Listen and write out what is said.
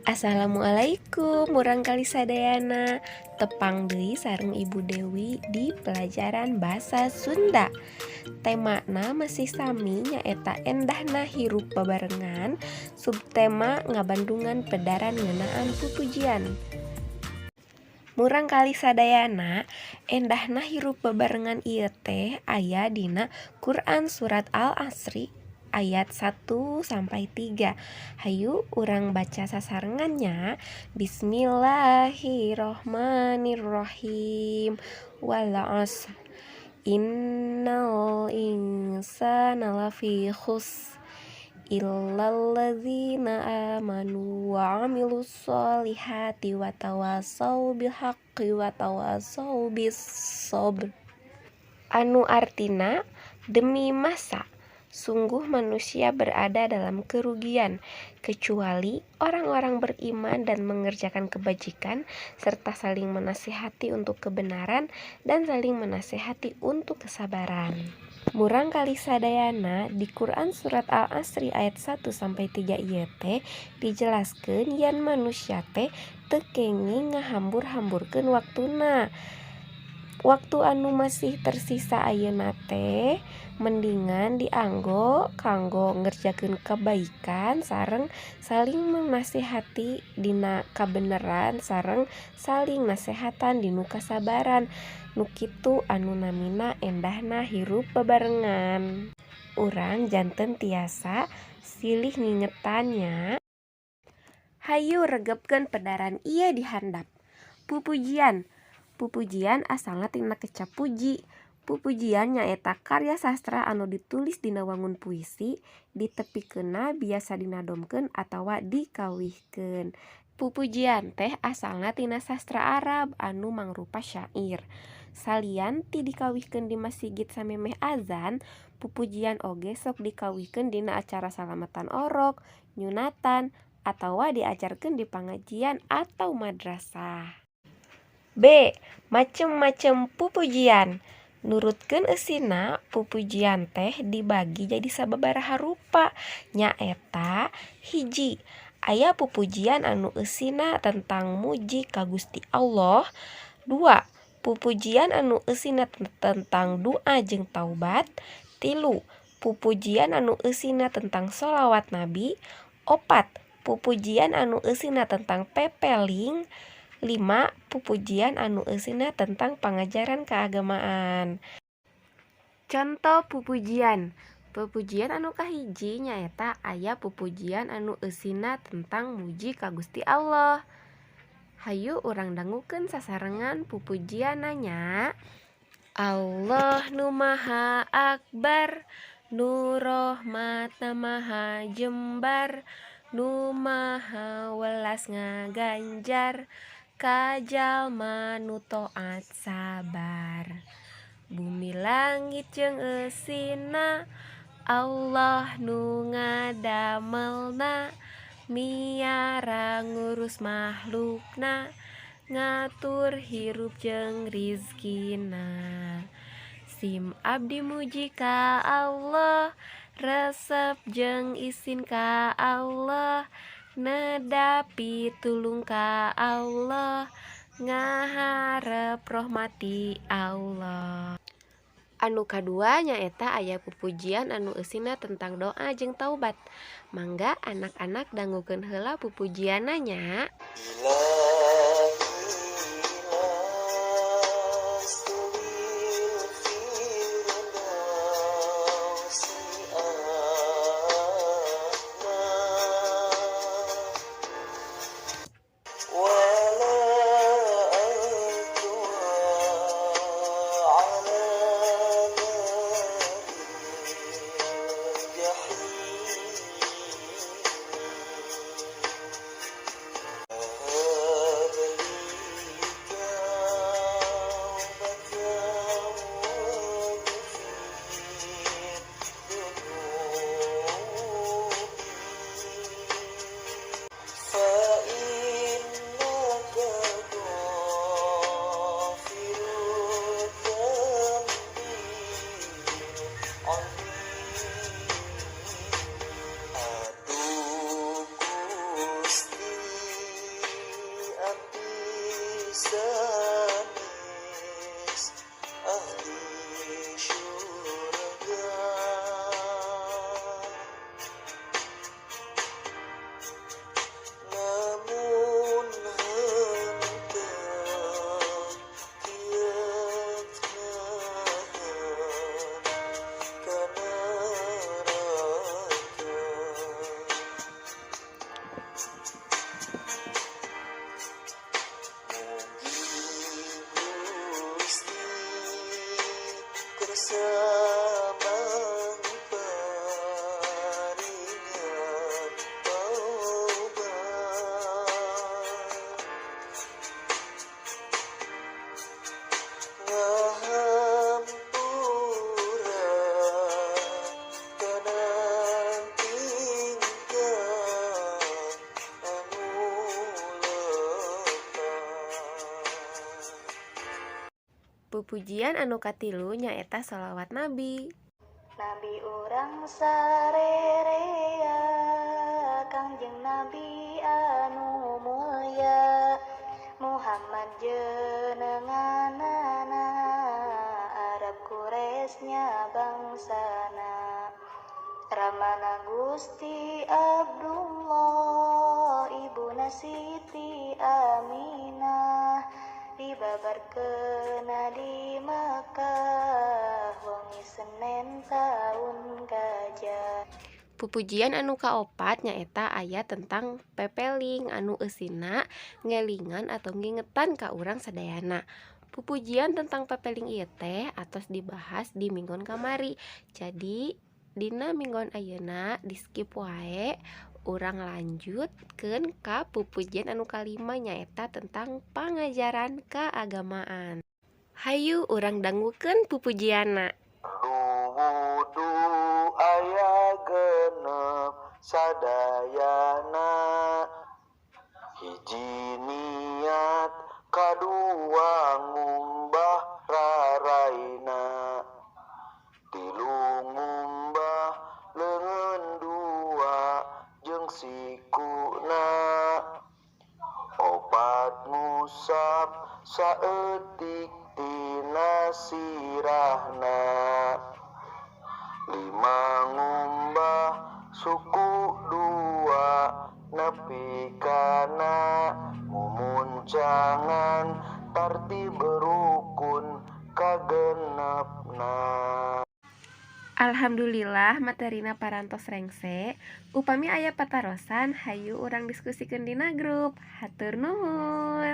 Assalamualaikum murangkalih sadayana, tepang deui sareng Ibu Dewi di pelajaran Basa Sunda. Temana masih sami, nyaeta endahna hirup babarengan, subtema ngabandungan pedaran ngeunaan pupujian. Murangkalih sadayana, endahna hirup babarengan ieu teh aya dina Quran surat Al-Asri ayat 1 sampai 3. Hayu urang baca sasarengan nya. Bismillahirrohmanirrohim. Wal 'asr, innal insana lafi khusr, illalladzina amanu wa 'amilus sholihati wa tawassaw bil haqqi wa tawassaw bis sabr. Anu artina, demi masa, sungguh manusia berada dalam kerugian kecuali orang-orang beriman dan mengerjakan kebajikan serta saling menasihati untuk kebenaran dan saling menasihati untuk kesabaran. Murangkalih sadayana, di Quran surat Al-Asri ayat 1 sampai 3 ieu teh dijelaskeun yen manusia teh teu kenging ngahambur-hamburkeun waktuna. Waktu anu masih tersisa ayeuna teh mendingan dianggo kanggo ngerjakeun kebaikan sareng saling menasihati dina kabeneran sareng saling nasehatan dinu kasabaran. Nu kitu anu namina endahna hirup babarengan. Urang janten tiasa silih ngingetan nya. Hayu regepkeun pedaran ieu di handap. Pupujian. Pupujian asalna tina kecap puji. Pupujian nyaeta karya sastra anu ditulis dina wangun puisi, ditepikeunna biasa dinadomkeun atawa dikawihkeun. Pupujian teh asalna tina sastra Arab anu mangrupa syair. Salian ti dikawihkeun di masigit samemeh azan, pupujian oge sok dikawihkeun dina acara salametan orok, nyunatan, atawa diajarkeun di pangajian atau madrasah. B. Macem-macem pupujian. Nurutkeun eusina, pupujian teh dibagi jadi sababaraha rupa, nyaeta: 1. Aya pupujian anu eusina tentang muji ka Gusti Allah. 2. Pupujian anu eusina tentang dua jeung taubat. 3. Pupujian anu eusina tentang sholawat Nabi. 4. Pupujian anu eusina tentang pepeling. 5. Pupujian anu eusina tentang pangajaran keagamaan. Conto pupujian. Pupujian anu kahiji nyaeta aya pupujian anu eusina tentang muji ka Gusti Allah. Hayu urang dangukeun sasarengan pupujianna nya. Allah nu Maha Akbar, nu rohmatna maha jembar, nu maha welas ngaganjar ka jalma nu toat sabar. Bumi langit jeung eusina, Allah nu ngadamelna, miara ngurus mahlukna, ngatur hirup jeung rizkina. Sim abdi muji ka Allah, resep jeung isin ka Allah, neda pitulung ka Allah, ngaharep rohmat ti Allah. Anu kadua nyaeta aya pupujian anu eusina tentang doa jeung taubat. Mangga anak-anak dangukeun heula pupujianna nya. إلهي لست للفردوس أهلا ولا أكوى على نار الجحيم. Pupujian anu katilu nyaeta sholawat Nabi. Nabi urang sarerea, Kangjeng Nabi anu mulya, Muhammad jenenganana, Arab Quraisy bangsana, Ramana Gusti Abdullah, Ibuna Siti Aminah, dibabarkeun di Makkah wengi Senin taun gajah. Pupujian anu kaopat nyaeta aya tentang pepeling anu eusina ngelingan atau ngingetan ka urang sadayana. Pupujian tentang pepeling ieu teh atos dibahas di minggon kamari. Jadi dina minggon ayeuna di skip wae, urang lanjutkeun ka pupujian anu kalima, nyaeta tentang pangajaran keagamaan. Hayu urang dangukeun pupujianna. Wudu aya 6 sadayana, hiji niat, kadua ngumbah raraina, tilu ngumbah leungeun dua jeung sikuna, opat ngusap saeutik tina sirahna, lima ngumbah suku dua nepi kana mumuncangan tartib rukun kagenepna. Alhamdulillah, materina parantos rengse. Upami aya patarosan, hayu urang diskusikeun dina grup. Hatur nuhun.